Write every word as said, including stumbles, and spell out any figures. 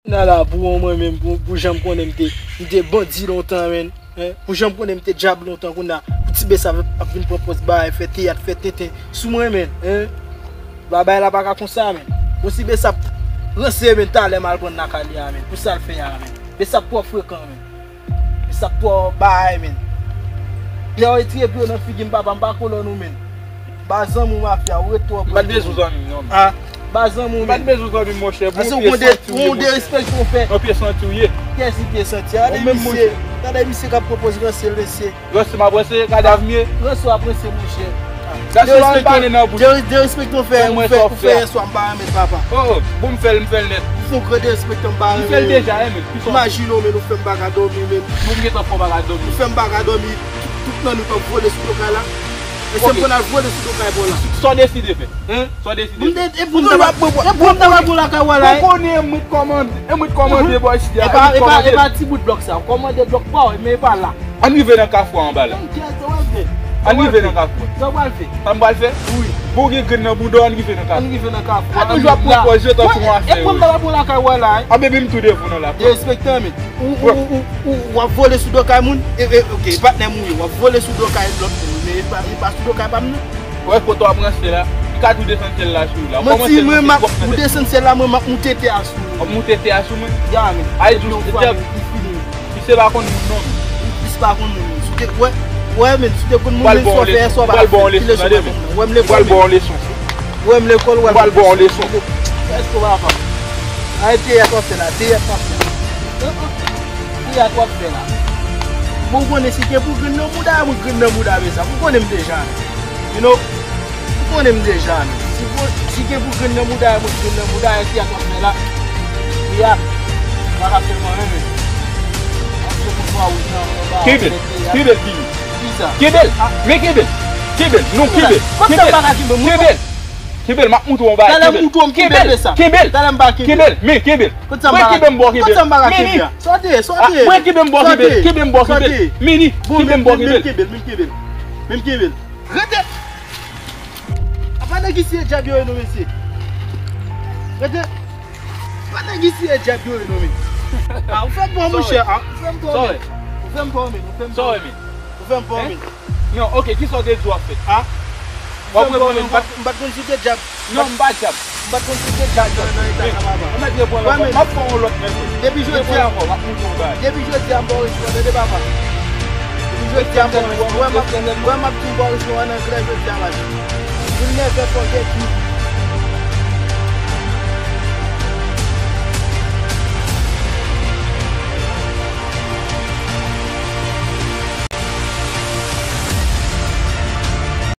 Kounye a la, pou mwen menm, pou, pou jan m konnen m te, m te bandi lontan, menn. Hein? Pou jan m konnen m te dyab lontan, kounye a, pou ti Besap ap vin pran pòz bagay, fè teyat, fè tenten sou mwen, menn. Hein? Bagay la pa ka konsa, menn. Bon, si Besap ranse, menn, talè m al pran lakay li a, menn. Pou sa l fè a, menn. Besap twò frekan, menn. Besap twò bagay, menn. Lè w retire pye w nan figi m, papa, m pa kolòn ou, menn. Ba zanmi w mafya, ou ret twò pre. M pa t bezwen zanmi m, non. Ah, ba zanmi w, menn. M pa t bezwen zanmi m, monchè. Bon, pye santi w ye, monchè. Ou derespekte w fè. Yon pye santi w ye. Kiyès li pye santi? Gade misye, gade misye k ap pwopoze ranse l, mesye. Ranse m ap ranse, kadav m ye. Ranse w ap ranse, monchè. Gade sou la, m pa nan bouch. Derespekte w fè, ou fè, ou fè yèswa, m pa renmen l, papa. Oh, oh, bon, m fè l, m fè l nèt. Ou fè yon gran derespekte, m pa renmen l. Li fè l deja, hein, menn. Imajine w, menn, ou fè m pa ka dòmi, menn. Bon, m gentan fè w pa ka dòmi. Ou fè m pa ka dòmi. Tout, tout lannwit w ap vole sou do kay la. E se m konn al vole sou do kay pa w la. Sa w deside fè? Hein? Sa w deside fè? E pou m ta pa, e pou m ta pa bon lakay w la. Ou konnen e mwen k kòmande, e mwen k kòmande bò isi a, e mwen k kòmande. E pa, e pa ti bout blòk sa. Ou kòmande blòk pa w, men e pa la. Ann rive nan kafou a anba la. Ann rive nan kafou a. Sa w pral fè? Sa m pral fè? Wi. Bon, gen grenn nan bouda w, ann rive nan kafou. Ann rive nan kafou a. A toujou ap pran pòz yo tankou yon afè. E pou m ta pa bon lakay w la. A, baby, m tou devan w la. Derespektan, men. Ou, ou, ou, ou, ou ap vole sou do kay moun? E, e, ok, e patnè m ou ye, w ap vole sou do kay lòt moun, men e pa, e pa sou do kay pa m, non. Wè kote w ap ranse la, li ka tou desann syèl la sou ou la. Manti, mwen m ap, ou desann syèl la, mwen m ap moute tè a sou ou. W ap moute tè a sou mwen? Ya, men. Ay, djous, djab. Misye pa konn moun, non, men. Misye pa konn moun, men. Si w te, wè, wè, men, si w te konn moun, men, sa w fè, sa w pa fè. Pral ba w yon leson, tande, men. Wè m lekòl, men. Pral ba w yon leson. Wè m lekòl, wè m lekòl. Pral ba w yon leson. Èske w pa fè? Ay, teyat w ap fè la, teyat w ap fè la. Teyat w ap fè la. Bon, ou konnen si gen pou grenn nan mouda, mwen grenn nan mouda, men sa. Ou konnen m deja. You know? Ou konnen m deja, men. Si pou, si gen pou grenn nan mouda, mwen grenn nan mouda, e teyat w ap fè la. Teyat. Pa ka fè mwen anyen, men. Ap fè pou fwa wouj nan anba. Kenbe l. Kenbe l, Billy. Kisa? Kenbe l. Men kenbe l. Kenbe l. Non, kenbe l. Kenbe l. Kenbe l. Kenbe l, m ap moutre w yon bagay. Talè m moutre w, m kenbe l, sa. Kenbe l. Talè m pa kenbe. Kenbe l, men kenbe l. Kote sa m pa ka kenbe? Kote sa m pa ka kenbe a? Sòti, sòti. Mwen kenbe m bò kenbe l. Kenbe m bò kenbe l. Meni, kenbe m bò kenbe l. Men m kenbe l, men m kenbe l. Men m kenbe l. Rete! Apa nèg isi e djab yo ye non, mesye. Rete! Apa nèg isi e djab yo ye non, men. Ah, ou fè m pè, monchè. Ah, ou fè m pè, men. Ou fè m pè, men. Ou fè m pè, men. Ou fè m pè, men. Non, ok, kisa w te di w ap fè? Ah? W ap reponn mwen, m pa t, m pa t konn si w te djab. Non, m pa djab. M pa t konn si w te djab nan, nan eta sa, papa. Ou mèt reponn ankò. M ap fè yon lòt mèt. Depi jodi a, ankò, m ap moutre w bagay. Depi jodi a, m ba w respè, tande, papa. Depi jodi a, m ba w respè. Wè, m ap, wè, m ap di w ba w respè nan anglè jodi a, papa. You'll never forget me.